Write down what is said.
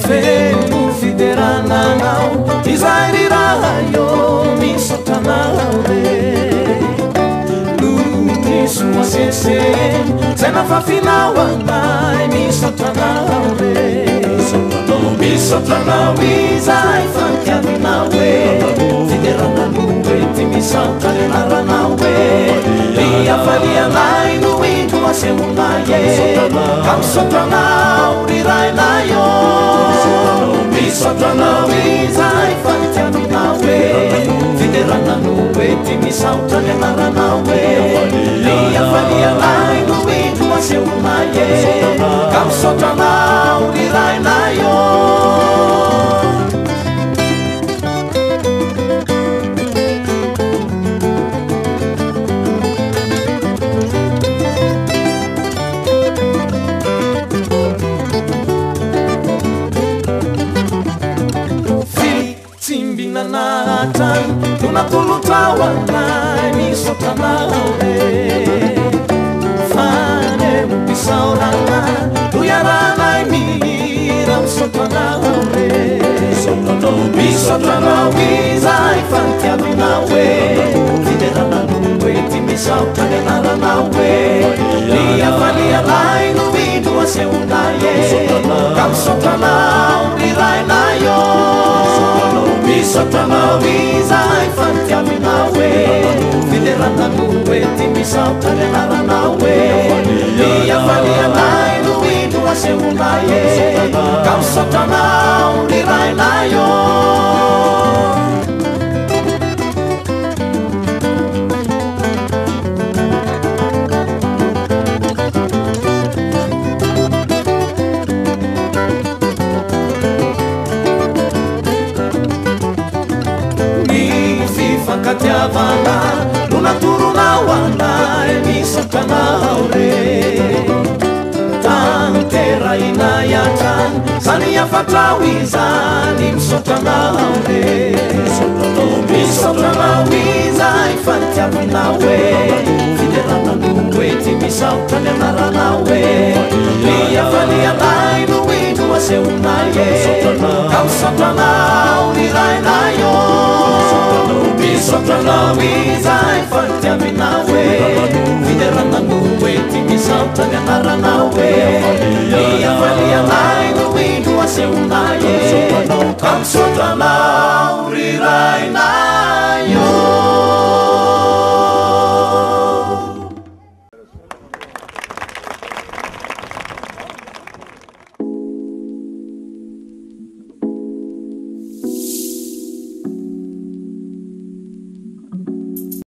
Feno fiderana anao izahay ry Ray ô, misaotra anao re noho ny soa sesehena izay nafafinao anay, misaotra anao re, misaotra anao izahay fa nitiavinao e, fiderana no ety misaotra ny anaranao e, ny hafalianay no indro asehonay e, ka misaotra anao ry Rainay ô, misaotra anao izahay fa nitiavinao e, fiderana no ety misaotra ny anaranao e, ny hafalianay no indro asehonay e, ka misaotra anao ry Rainay ô. Fitsimbinana hatrany no natolotrao anay, misaotra anao re, fa nempisaorana no iarahanay mihira, misaotra anao re, misaotra anao izahay fa nitiavinao e, fiderana no ety misaotra ny anaranao e, ny hafalianay no indro asehonay e, ka misaotra anao ry Rainay ô, misaotra anao izahay fa nitiavinao e, fiderana no ety misaotra ny anaranao e, ny hafalianay no indro asehonay e, ka misaotra anao ry Rainay ô. Ny fifankatiavana no natoronao anay, misaotra anao re, tanterahinay hatrany zany hafatrao izany, misaotra anao re, misaotra anao izahay fa nitiavinao e, fiderana no ety misaotra ny anaranao e, ny hafalianay no indro asehonay e, ka misaotra anao ry Rainay ô, misaotra anao izahay fa nitiavinao e, fiderana no ety misaotra ny anaranao e, ny hafalianay no indro asehonay e, ka misaotra anao.